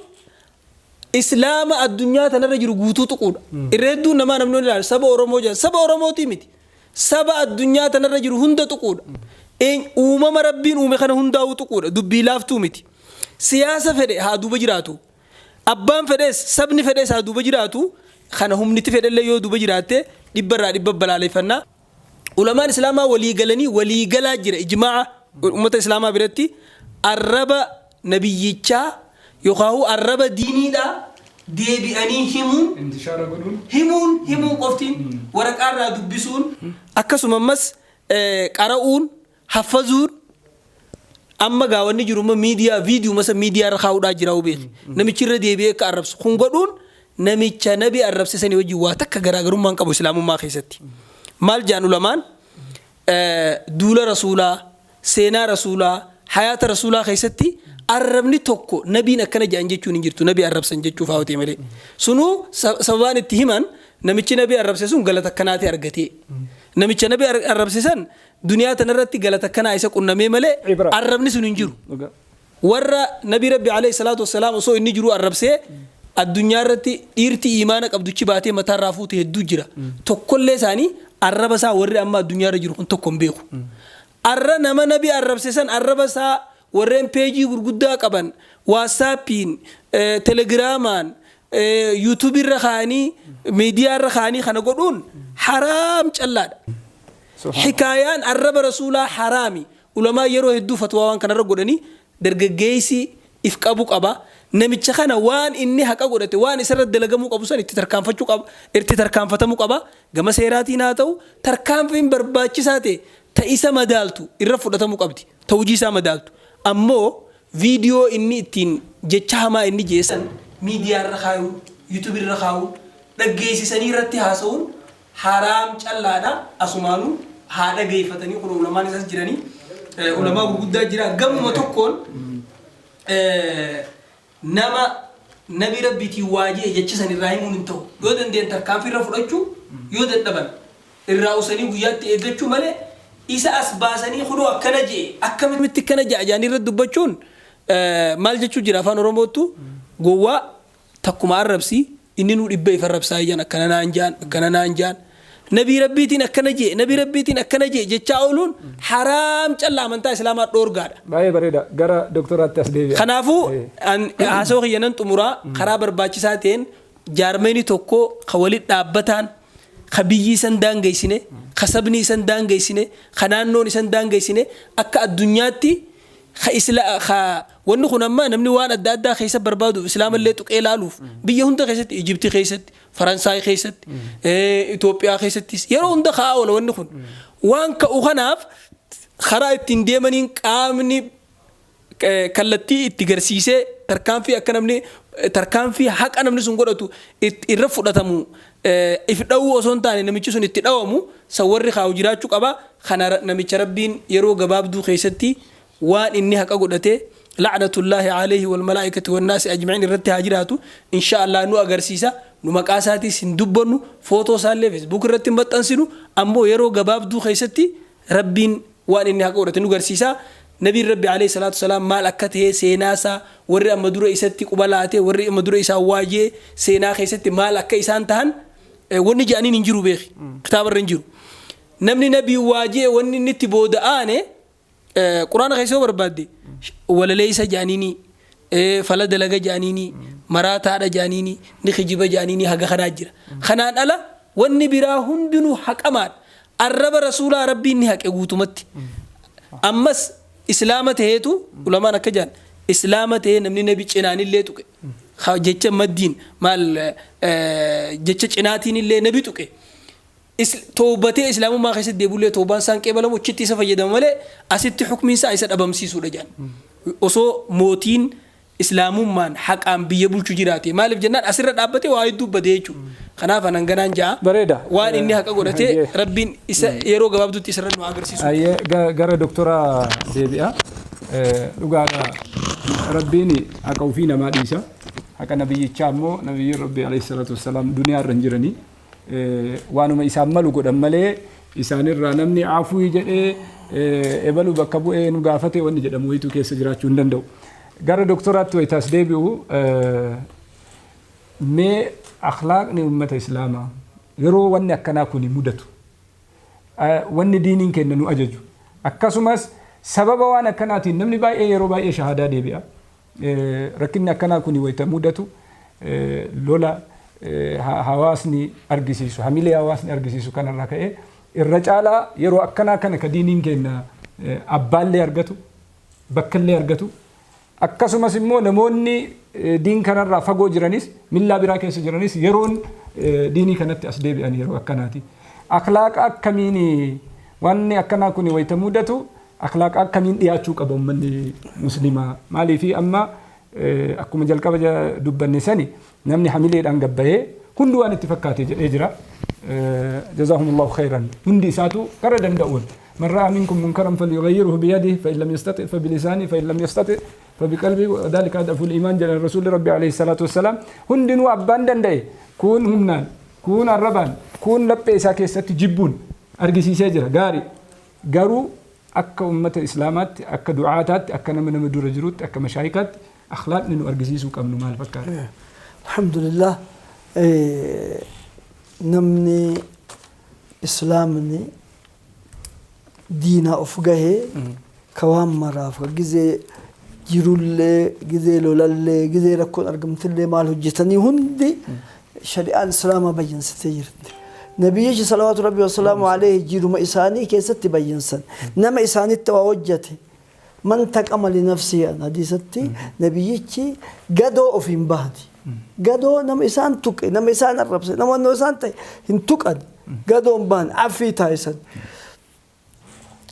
islaama addunyaa tanarra jiru guutuu tuquudha. Irra hedduun namaa namni ilaalu saba Oromoo jedha. Saba Oromootii miti. Saba addunyaa tanarra jiru hunda tuquudha. Uumama rabbiin uume kana hundaa'uu tuquudha. Dubbii laaftuu miti. Siyaasa fedhe haa duuba jiraatu. Abbaan fedhes sabni fedhes haa duuba jiraatu. Kana humniti fedhellee yoo duuba jiraatte dhibbarraa dhibba balaaleffannaa. Ulamaan islaamaa walii galanii walii galaa jira ijmaa'a ummata islaamaa biratti arraba nabiyyichaa yookaan arraba diiniidhaa deebi'anii himuun Intishaara godhuun. Himuun qoftiin waraqaarraa dubbisuun akkasuma ammas qara'uun haffazuun amma gaa wanni jiru immoo miidiyaa viidiyoo masa miidiyaa irra kaa'uudhaa jira beeki namichi irra deebi'ee akka arrabsu kun godhuun namicha nabi arrabse sanii wajjin waa takka garaagarummaa hin qabu islaamummaa keessatti. Maal jaan ulamaan duula rasuulaa, seenaa rasuulaa, hayaata rasuulaa keessatti arrabni tokko nabiin akkana jedhan jechuun hin jirtu nabi arrabsan jechuuf haa ta'e malee. Sunuu sababaan itti himan namichi nabi arrabse sun galata akkanaati argatee. Namicha nabi arrabse san duniyaa tanarratti galata akkanaa isa qunnamee malee Ibra. Arrabni sun hin jiru. Dhugaa. Warra nabi rabbi alayhi salaatu wassalaam osoo inni jiruu arrabsee addunyaa irratti dhiirti iimaana qabduchi baatee mataarraa fuute hedduu jira. Tokkollee isaanii arraba isaa warri amma addunyaa irra jiru kun tokko hin beeku. Arra nama nabi arrabse san arraba isaa warreen peejii gurguddaa qaban waatsaappiin, telegiraamaan, yuutuubii irra kaa'anii, miidiyaa irra kaa'anii kana godhuun haraam callaadha. Hikaayaan arraba Rasuulaa haraami. Ulamaan yeroo hedduu fatwaa waan kanarra godhanii dargaggeessi if qabu qaba. Namicha kana waan inni haqa godhate, waan isarra dalagamuu qabu san itti tarkaanfachuu qaba, itti tarkaanfatamuu qaba. Gama seeraatiin haa ta'u, tarkaanfiin barbaachisaa ta'e ta isa madaaltu irra fudhatamuu qabdi. Ta hojii isaa madaaltu. Ammoo viidiyoo inni ittiin jecha hamaa inni je'e san miidiyaa irra kaayuun, YouTube irra kaayuun, dhaggeessisanii irratti haasa'uun haraam callaadha. Asumaanuu haa dhageeffatanii, kun ulamaan isas jiranii, ulamaa gurguddaa jira. Gamuma tokkoon nama nabi Rabbiitiin waa je'e jecha san irraa himuun hin ta'u. Yoo danda'an tarkaanfii irra fudhachuu, yoo dadhaban irraa usanii guyyaatti eeggachuu malee, isa as baasanii kunoo akkana je'e, akkamitti akkana je'a jedhanii irra dubbachuun maal jechuu jira? Afaan Oromoottu gowwaa takkuma arrabsi, inni nuu dhibba if arrabsaa ijaan, akkana naan jaan, akkana naan jaan, nabii Rabbiitiin akkana je'e, nabii Rabbiitiin akkana je'e jechaa ooluun haraam calla, amantaa Islaamaa dhoorgaadha. Baay'ee bareeda. Gara doktoraatti as deebi'a. Kanaafuu haasawaa kiyya nan xumuraa. Karaa barbaachisaa ta'een jaarmeeni tokko ka walit dhaabbataan, ka biyyi isan daangeessine, ka sabni isan daangeessine, ka naannoon isan daangeessine, akka addunyaatti ka isla ka wanni kun amma namni waan adda addaa keessa barbaaduuf Islaamallee tuqee laaluuf biyya hunda keessatti, Ijipti keessatti, Faransaay keessatti, Itoophiyaa keessattis yeroo hunda ka'aa oola. Wanni kun waan ka'u kanaaf karaa ittiin deemaniin qaamni kallattii itti garsiisee tarkaanfii akka namni tarkaanfii haqa namni sun godhatu irra fudhatamu, if dhawuu osoo hin taane namichi sun itti dhawamu san warri kaa'u jiraachuu qaba. Kana namicha Rabbiin yeroo gabaabduu keessatti waan inni haqa godhate, la'natullaahi alayhi wal malaa'ikati wan naasi ajma'iin irratti haa jiraatu, insha Allah nu agarsiisa. Nu maqaa isaatiis hin dubbannu, footoo isaallee Facebook irratti hin maxxansinu. Ammoo yeroo gabaabduu keessatti Rabbiin waan inni haqa godhate nu garsiisa. Nabiin Rabbi alayhi salaatu wasalaam maal akka ta'e, seenaa isaa, warri amma dura isatti quba laate, warri amma dura isaan waajee seenaa keessatti maal akka isaan tahan wanni jedhaniin hin jiru, beeki, kitaaba irra hin jiru. Namni nabii waajee wanni inni itti booda aane Quraana keessa yoo barbaadde walaleessa jedhaniini, fala dalaga jedhaniini, maraataadha jedhaniini, ni kijiba jedhaniini, haga kanaa jira. Kanaan ala wanni biraa hundinuu haqamaadha. Arraba Rasuulaa Rabbiin ni haqe guutumatti. Ammas Islaama ta'eetu ulamaan akka jedhan, Islaama ta'ee namni nabi cinaanillee tuqe, jecha maddiin maal jecha cinaatiin illee nabi tuqe, toobatee Islaamummaa keessatti deebi'ullee toobaan isaan qeebalamu achitti isa fayyadama malee asitti hukmiin isaa isa dhabamsiisuudha jedhan. Osoo mootiin Islaamummaan haqaan biyya bulchu jiraate, maaliif jennaan asirra dhaabbatee waa hedduu badee jechuudha. Kanaaf anan ganaan ja'a. Bareeda. Waan inni haqa godhate Rabbiin isa yeroo gabaabduutti isarra nu agarsiisu. Ayyee, gara doktora deebi'a. Dhugaadha, Rabbiin haqa ofii namaa dhiisa. Haqa nabiyyichaa immoo nabiyyiin Rabbii alayhi salaatu wassalaam duniyaa irra hin jiranii. Waanuma isaan malu godhan malee isaanirraa namni afuui jedhee ebalu bakka bu'ee nu gaafate wanni jedhamu wayituu keessa jiraachuu hin danda'u. Gara doktoraatti wayitaas deebi'u, mee akhlaaqni ummata Islaamaa yeroo wanni akkanaa kuni mudatu, wanni diiniin keenya nu ajaju, akkasumas sababa waan akkanaatiin namni baay'ee yeroo baay'ee shahaadaa deebi'a. Rakkinni akkanaa kuni wayita mudatu lola hawaasni argisiisu, hamilee hawaasni argisiisu kanarraa ka'ee irra caalaa yeroo akkanaa kana ka diiniin keenya abbaallee argatu, bakkallee argatu, akkasumas immoo namoonni diin kanarraa fagoo jiranis, millaa biraa keessa jiranis yeroon diinii kanatti as deebi'an yeroo akkanaati. Akhlaaqa akkamiin wanni akkanaa kun wayita mudatu akhlaaqa akkamiin dhiyaachuu qaba uummanni Muslimaa? Maaliifi amma akkuma jalqaba dubbanne sani namni hamileedhaan gabbayee hundi waan itti fakkaate jedhee jira. Jazaahumullahu khayran, hundi isaatu kara danda'uun man ra'a minkum munkaran falyughayyirhu biyadihi, fa in lam yastati fa bilisani, fa in lam yastati fa biqalbi, wa dhalika ad'aful iman jedhan Rasuulli Rabbi alayhi salaatu wassalaam. Hundinuu abbaan danda'e kuun humnaan, kuun arrabaan, kuun laphee isaa keessatti jibbuun argisiisee jira. Gaarii, garuu akka ummata Islaamaatti, akka du'aataatti, akka nama nama dura jirutti, akka mashaayikaatti akhlaaqni nu argisiisuu qabnu maal fakkaata? Alhamdulillah, namni Islaamni diinaa of gahee Ka waan maraaf ka gizee jirullee, gizee lolallee, gizee rakkoon argamtillee maal hojjetanii hundi shari'aan Islaamaa bayyansitee jirti. Nabiyyichi salawaatu Rabbii wasalaamu alayhi jiruma isaanii keessatti bayyansan. Nama isaanitti waa hojjete man taqama li nafsihi an hadiisatti nabiyyichi gadoo of hin bahani. Gadoo nama isaan tuqe, nama isaan arrabse, nama wannoo isaan ta'e hin tuqan. Gadoo hin bahan, affii taasisan.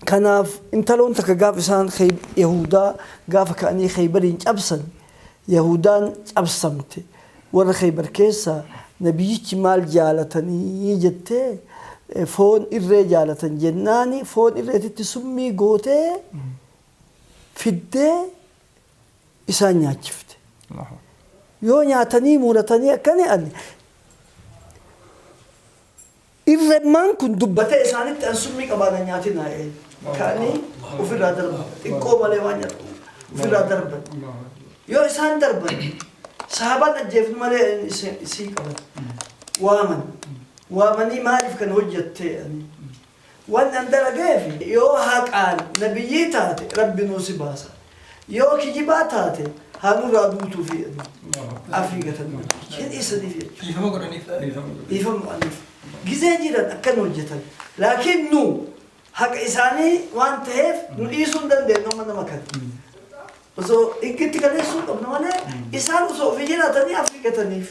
Kanaaf intaloon takka gaaf isaan Yahudaa gaafa ka'anii Khaybariin cabsan, Yahudaan cabsamte, warra Khaybar keessaa nabiyyichi maal jaalatanii jettee, foon irree jaalatan jennaani foon irreetitti summii gootee fiddee isaan nyaachifte. Yoo nyaatanii muratanii akkana ani Irremmaan kun dubbatee isaanitti an summii qabaa na nyaatinaa ee. Ka'anii ofirraa darban. Xiqqoo malee waan nyaatu ofirraa darban. Yoo isaan darban sahaabaan ajjeefnu malee isii qaban. Waaman. Waamanii maaliif kana hojjattee ani. Wanni an dalageef yoo haqaan nabiyyii taate Rabbi nuu si baasa. Yoo kijibaa taate haa nurraa duutuufi afii gatan nabiyyichi. Hin dhiisaniif jechuudha. Dhiifama godhaniif. Dhiifama godhaniif. Gizee jiran akkan hojjetan. Laakiin nu haqa isaanii waan ta'eef nu dhiisuu hin dandeenyu amma nama kana. Osoo higgitti kaleessuu qabna malee isaan osoo ofii jiraatanii afii gataniif.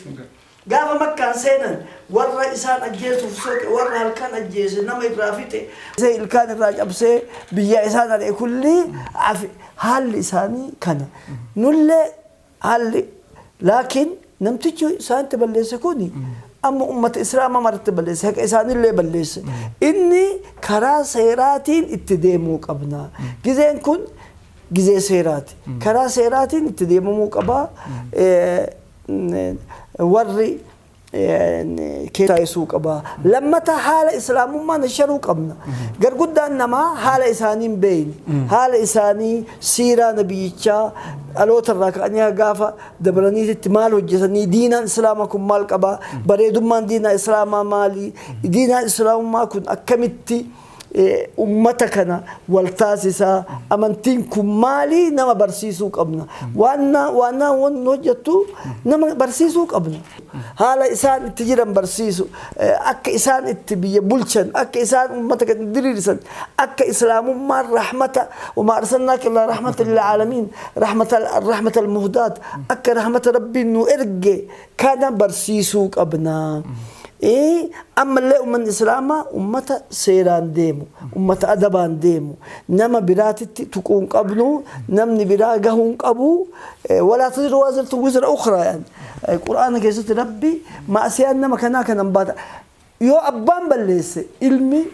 Gaafa Makkaan seenan warra isaan ajjeesuuf soqe, warra halkan ajjeese, nama irraa fixe, ilkaan irraa cabsee biyyaa isaan ari'e kullii haalli isaanii kana. Nullee haalli laakiin namtichi isaanitti balleesse kuni amma ummata Islaamaa maratti balleesse, haqa isaanillee balleesse. Inni karaa seeraatiin itti deemuu qabna. Gizeen kun gizee seeraati. Karaa seeraatiin itti deemamuu qaba. Warri taasisuu qaba. Lammata haala Islaamummaa nasharuu qabna. Garguddaan namaa haala isaanii hin beekne. Haala isaanii siiraa nabiyyichaa dhaloota irraa ka'anii gaafa dabraniititti maal hojjetanii, diinaan Islaamaa kun maal qaba, bareedummaan diinaa Islaamaa maali, diinaan Islaamummaa kun akkamitti ummata kana wal taasisaa, amantiin kun maali nama barsiisuu qabna. Waan waan waan hojjettu nama barsiisuu qabna. Haala isaan itti jiran barsiisu, akka isaan itti biyya bulchan, akka isaan ummata kana diriirsan, akka Islaamummaan rahmata, wamaa arsalnaaka illaa rahmatan lil aalamiin, rahmata rahmata al-muhdaat, akka rahmata Rabbiin nu erge kana barsiisuu qabna. Ammallee ummanni Islaamaa ummata seeraan deemu, ummata adabaan deemu, nama biraatitti tuquu hin qabnu, namni biraa gahuu hin qabu. Walaa taziru waaziratu wizra ukhraa yaani. Qur'aana keessatti Rabbi maasiyaan nama kanaa kanan baata. Yoo abbaan balleesse ilmi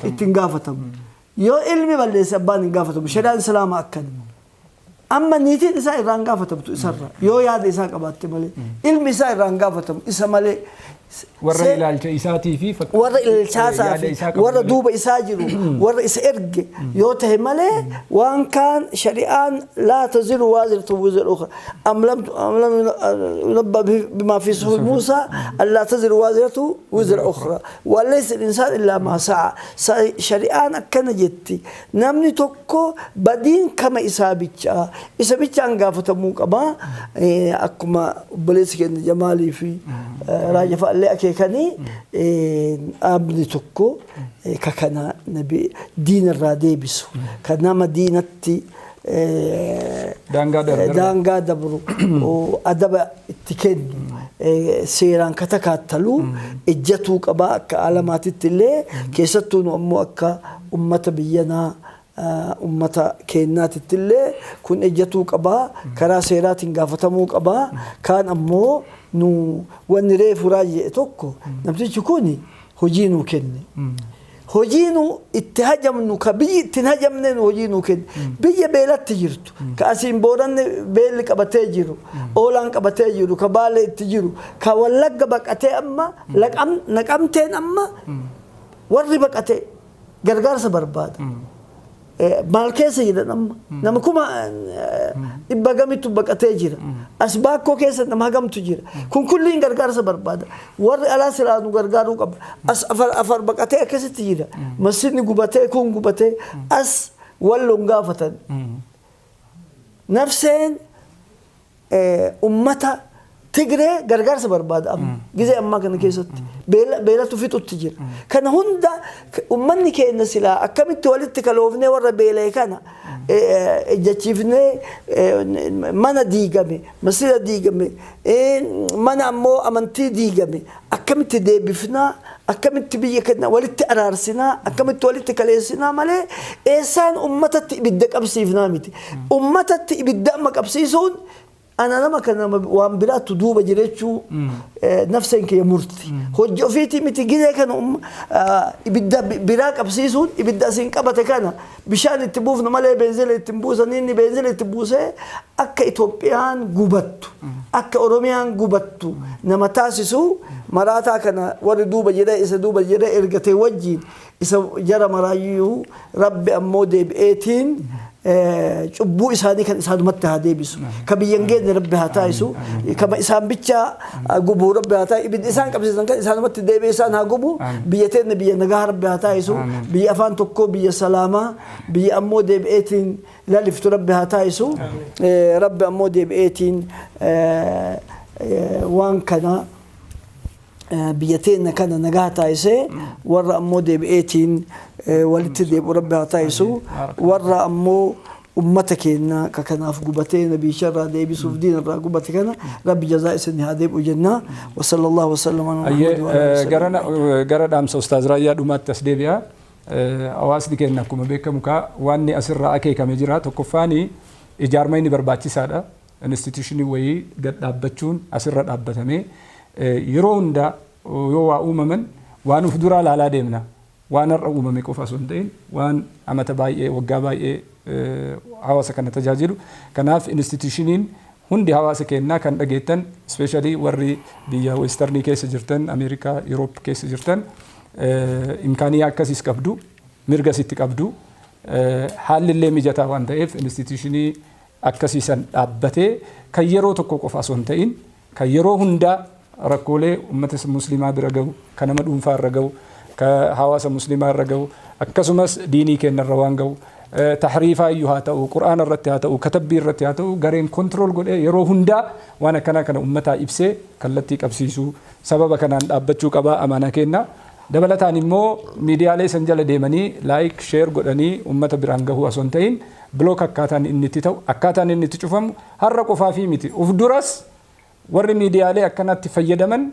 ittiin gaafatamu. Yoo ilmi balleesse abbaan hin gaafatamu. Shari'aan Islaamaa akkana. Amma niitiin isaa irraa hin gaafatamtu isarra yoo yaada isaa qabaatte malee. Ilmi isaa irraa hin gaafatamu isa malee. Warra ilaalcha isaatii fi warra ilaalchaasaa yaada fi isaa qabu warra malee. Duuba isaa jiru, warra isa erge yoo tahe malee waan kaan shari'aan laa taziru waaziratu wizra ukhra am lam am lam yunabba bimaa fi suhufi Muusaa allaa taziru waaziratu wizra ukhra wa laysa al-insaan illaa maa sa'a. Shari'aan akkana jetti. Namni tokko badiin kama isaa bichaa isa bichaan gaafatamuu qaba. Akkuma obboleessi keenya Jamaalii fi Raajaa fa'allee akeekanii, dhaabni tokko ka kana nabi diina irraa deebisu, ka nama diinatti daangaa darbu. Daangaa dabru adaba itti kennu, seeraan ka takaattalu ejjatuu qaba akka alamaatitti illee. Keessattuu nu ammoo akka ummata biyyanaa, ummata keenyaatitti illee kun ejjatuu qaba, karaa seeraatiin gaafatamuu qaba. Kaan ammoo nu wanni reefu Raajii jedhe tokko, namtichi kun hojii nuu kenne. Hojii nu itti hajamnu ka biyyi itti hin hajamne nu hojii nuu kenne. Biyya beelatti jirtu, ka asiin Booranni beelli qabatee jiru, Oolaan qabatee jiru, ka Baalee itti jiru, ka Wallagga baqatee amma Naqamteen amma warri baqatee gargaarsa barbaada. Maal keessa jiran amma? Nama 100,000 gamitu baqatee jira. As Baakkoo keessa nama hagamtu jira. Kun kulliin gargaarsa barbaada. Warri alaa silaa nu gargaaruu qaba. As Afar baqatee akkasitti jira. Masjidni gubatee, kun gubatee as Walloon gaafatan. Nafseen ummata Tigree gargaarsa barbaada amma gizee ammaa kana keessatti beelatu fixutti jira. Kana hunda ummanni keenya silaa akkamitti walitti kaloofnee warra beela'e kana ejjachiifnee, mana diigame, masjida diigame, mana ammoo amantii diigame akkamitti deebifnaa, akkamitti biyya keenya walitti araarsinaa, akkamitti walitti kaleessinaa malee eessaan ummatatti ibidda qabsiifnaa miti. Ummatatti ibidda amma qabsiisuun ana nama kana waan biraattu duuba jirechuu nafseen kiyya murti. Hojii ofiitii miti. Gizee kana ibidda biraa qabsiisuun, ibidda asiin qabate kana bishaan itti buufnu malee beenzila itti buusan. Inni beenzila itti buusee akka Itoophiyaan gubattu, akka Oromiyaan gubattu nama taasisu. Maraataa kana warri duuba jedhee isa duuba jedhee ergatee wajjiin isa jara maraayyuu Rabbi ammoo deebi'eetiin cubbuu isaanii kan isaanumatti haa deebisu. Ka biyya hin geenye Rabbi haa taasisu. Kama isaan bicha gubuu Rabbi haa taasisu. Ibiddi isaan qabsiisan kan isaanumatti deebi'ee isaan haa gubu. Biyya teenya biyya nagaa Rabbi haa taasisu. Biyya afaan tokkoo, biyya salaamaa, biyya ammoo deebi'eetiin laliftu Rabbi haa taasisu. Rabbi ammoo deebi'eetiin waan kana biyya teenya kana nagaa taasisee warra ammoo deebi'eetiin walitti deebi'u Rabbi haa taasisu. Warra ammoo ummata keenya ka kanaaf gubatee nabiisha irraa deebisuuf diina irraa gubate kana Rabbi jazaa isin haa deebi'u jenna. Wa sallallahu wa sallam ala Ayyee. Muhammad wa ala alihi wa Gara dhaamsa Ustaaz Raayyaa dhumaatti as deebi'a. Hawaasni keenya akkuma beekamu kaa wanni asirraa akeekame jira. Tokkoffaani ijaarmayni barbaachisaadha. Institutionii wayii gad dhaabbachuun asirra dhaabbatamee yeroo hundaa yoo waa uumaman waan uf duraa laalaa deemna. Waan har'a uumame qofa osoo hin ta'in waan amata baay'ee, waggaa baay'ee hawaasa kana tajaajilu. Kanaaf institutioniin hundi hawaasa keenyaa kan dhageettan, especially warri biyya westernii keessa jirtan, Ameerikaa, Europe keessa jirtan, imkaaniyaa akkasiis qabdu, mirga sitti qabdu, haalli illee mijataa waan ta'eef institutionii akkasiisan dhaabbatee kan yeroo tokko qofa osoo hin ta'in kan yeroo hundaa rakkoolee ummata muslimaa bira gahu, kan nama dhuunfaa irra gahu, ka hawaasa muslimaa irra gahu, akkasumas diinii keenya irra waan gahu, tahriifaa iyyuu haa ta'u, Qur'aana irratti haa ta'u, katabbii irratti haa ta'u, gareen control godhee yeroo hundaa waan akkanaa kana ummataa ibsee kallattii qabsiisuu sababa kanaan dhaabbachuu qabaa amaanaa kenna. Dabalataan immoo miidiyaalee san jala deemanii like, share godhanii ummata biraan gahuu osoo hin ta'in block akkaataan inni itti ta'u, akkaataan inni itti cufamu har'a qofaafii miti. Uf duras warri miidiyaalee akkanatti fayyadaman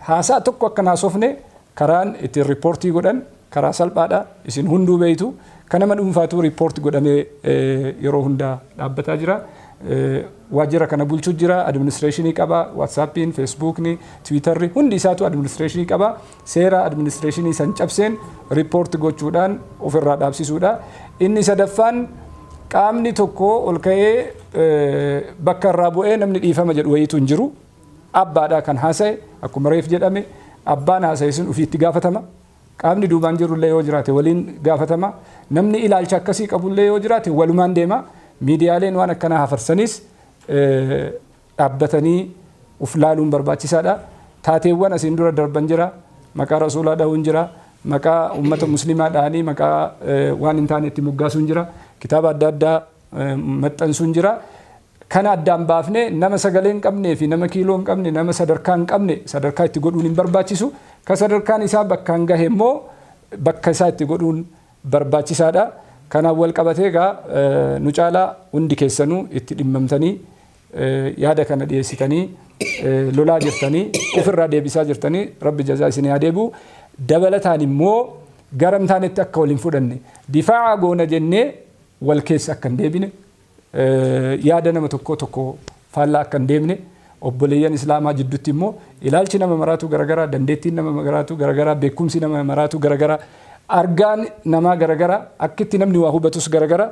haasaa tokko akka haasofne karaan ittiin reportii godhan karaa salphaadha. Isin hunduu beeytu, kan nama dhuunfaatu report godhamee yeroo hundaa dhaabbataa jira. Waajjira kana bulchuu jira, administrationii qaba, WhatsAppiin, Facebookni, Twitterri hundi isaatu administrationii qaba. Seera administrationii san cabseen report gochuudhaan ofirraa dhaabsisuudha. Inni sadaffaan qaamni tokko ol ka'ee bakka irraa bu'ee namni dhiifama jedhu wayiitu hin jiru. Abbaadha kan haasa'e. Akkuma reef jedhame, abbaan haasa'e sun ofiitti gaafatama. Qaamni duubaan jirullee yoo jiraate waliin gaafatama. Namni ilaalcha akkasii qabullee yoo jiraate walumaan deema. Miidiyaaleen waan akkanaa hafarsanis dhaabbatanii uf laaluun barbaachisaadha. Taateewwan asiin dura darban jira. Maqaa rasuulaa dha'uun jira. Maqaa ummata muslimaa dha'anii maqaa waan hin taane itti moggaasuun jira. Kitaaba adda addaa maxxansuun jira. Kana addaan baafnee nama sagalee hin qabnee fi nama kiiloo hin qabne, nama sadarkaa hin qabne sadarkaa itti godhuun hin barbaachisu. Ka sadarkaan isaa bakkaan gahe immoo bakka isaa itti godhuun barbaachisaadha. Kanaan wal qabatee egaa nu caalaa hundi keessanuu itti dhimmamtanii yaada kana dhiyeessitanii lolaa jirtanii, ofirraa deebisaa jirtanii, Rabbi jazaa isinii haa deebi'u. Dabalataan immoo gara hin taanetti akka wal hin fudhanne, difaa'a goona jennee wal keessa akka hin deebine, yaada nama tokko tokko faallaa akka hin deemne, obboleeyyan islaamaa jidduutti immoo ilaalchi nama maraatu garagaraa, dandeettiin nama maraatu garagaraa, beekumsi nama maraatu garagaraa, argaan namaa garagaraa, akkitti namni waa hubatus garagaraa.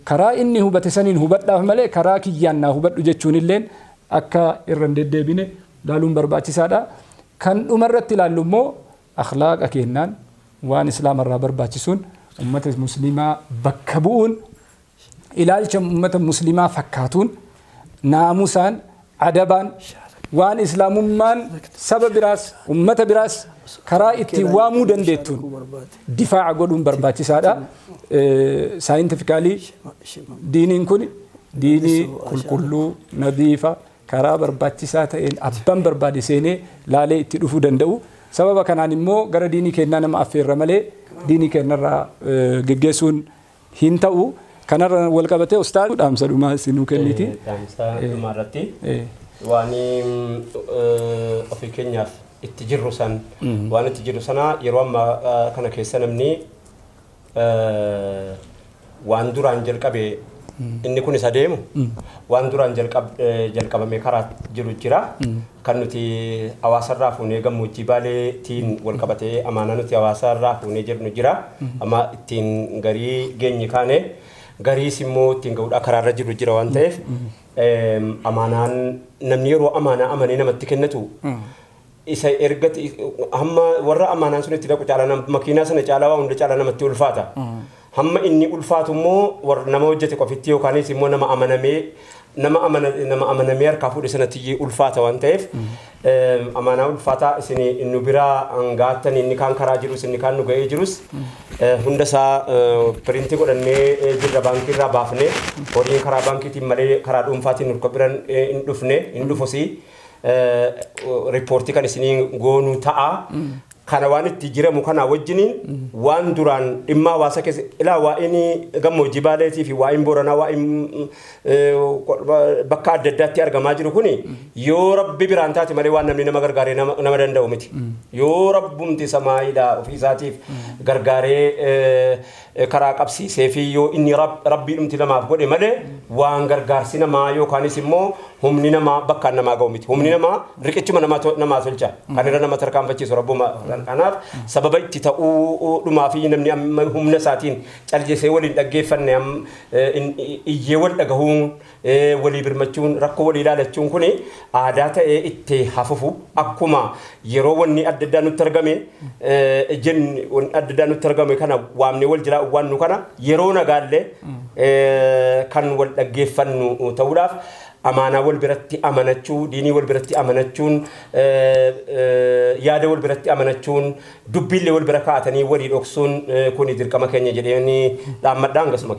Karaa inni hubate saniin hubadhaaf malee karaa kiyyaan naa hubadhu jechuun illeen akka irra hin deddeebine laaluun barbaachisaadha. Kan dhumarratti ilaallu immoo akhlaaqa kennaan waan islaamarraa barbaachisuun ummata muslimaa bakka bu'uun, ilaalcha ummata muslimaa fakkaatuun, naamusaan, adabaan. Waan Islaamummaan saba biraas ummata biraas karaa ittiin waamuu dandeettuun difaaca godhuun barbaachisaadha. Scientifically diiniin kun diinii qulqulluu, nadiifa, karaa barbaachisaa ta'een abbaan barbaade seenee laalee itti dhufuu danda'u. Sababa kanaan immoo gara diinii kennaa nama affeerra malee diinii kennarraa geggeessuun hin ta'u. Kanarra wal qabatee, ustaaz, dhaamsa dhumaa isinuu kenniti. Dhaamsa dhumaa irratti waan ofii keenyaaf itti jirru san, waan itti jirru sana, yeroo ammaa kana keessa namni waan duraan jalqabe inni kun isa deemu, waan duraan jalqabame karaa jiru jira. Kan nuti hawaasarraa fuunee gammoojjii Baaleetiin wal qabatee amaanaa nuti hawaasarraa fuunee jirnu jira. Amma ittiin garii geenye kaane, gariis immoo ittiin ga'uudhaa karaarra jiru jira waan ta'eef, amaanaan namni yeroo amaanaa amanee namatti kennatu isa erga hamma warra amaanaan sun itti dhaqu caalaa, makiinaa sana caalaa, waa hunda caalaa namatti ulfaata. Hamma inni ulfaatu immoo warra nama hojjete qofitti yookaanis immoo nama amanamee harkaa fuudhe sanatti ulfaata waan ta'eef, amaanaa ulfaataa isin nu biraa hangaattan, inni kaan karaa jirus, inni kaan nu ga'ee jirus, hunda isaa print godhannee jirra. Baankii irraa baafnee horiin karaa baankiitiin malee karaa dhuunfaatiin nu biran hin dhufne, hin dhufusii, riippoortii kan isinii goonuu ta'a. Kana waan itti jiramu kana wajjiniin waan duraan dhimma hawaasa keessa ilaa, waa'een gammoojjii Baaleetii fi waa'een Booranaa, waa'een bakka adda addaatti argamaa jiru kuni yoo Rabbi biraan taate malee waan namni nama gargaaree nama danda'u miti. Yoo Rabbumti samaayiidha ofii isaatiif gargaaree karaa qabsiisee fi yoo inni Rabbiidhumti namaaf godhe malee waan gargaarsi namaa yookaanis immoo humni namaa bakkaan namaa ga'u miti. Humni namaa riqichuma namaa tolcha. Kan irra nama tarkaanfachiisu Rabbuma. Kanaaf sababa itti ta'uu dhumaa fi namni amma humna isaatiin callisee waliin dhaggeeffanne, iyyee wal dhagahuun, walii birmachuun, rakkoo walii ilaalachuun kuni aadaa ta'ee itti hafufu. Akkuma yeroo wanni adda addaa nutti argame jenni, wanni adda addaa nutti argame kana waamnee wal jiraa waannu kana, yeroo nagaallee kan wal dhaggeeffannu ta'uudhaaf amaanaa wal biratti amanachuu, diinii wal biratti amanachuun, yaada wal biratti amanachuun, dubbiillee wal bira kaa'atanii walii dhoksuun kuni dirqama keenya jedhanii dhaammadhaan gasuma kiyya.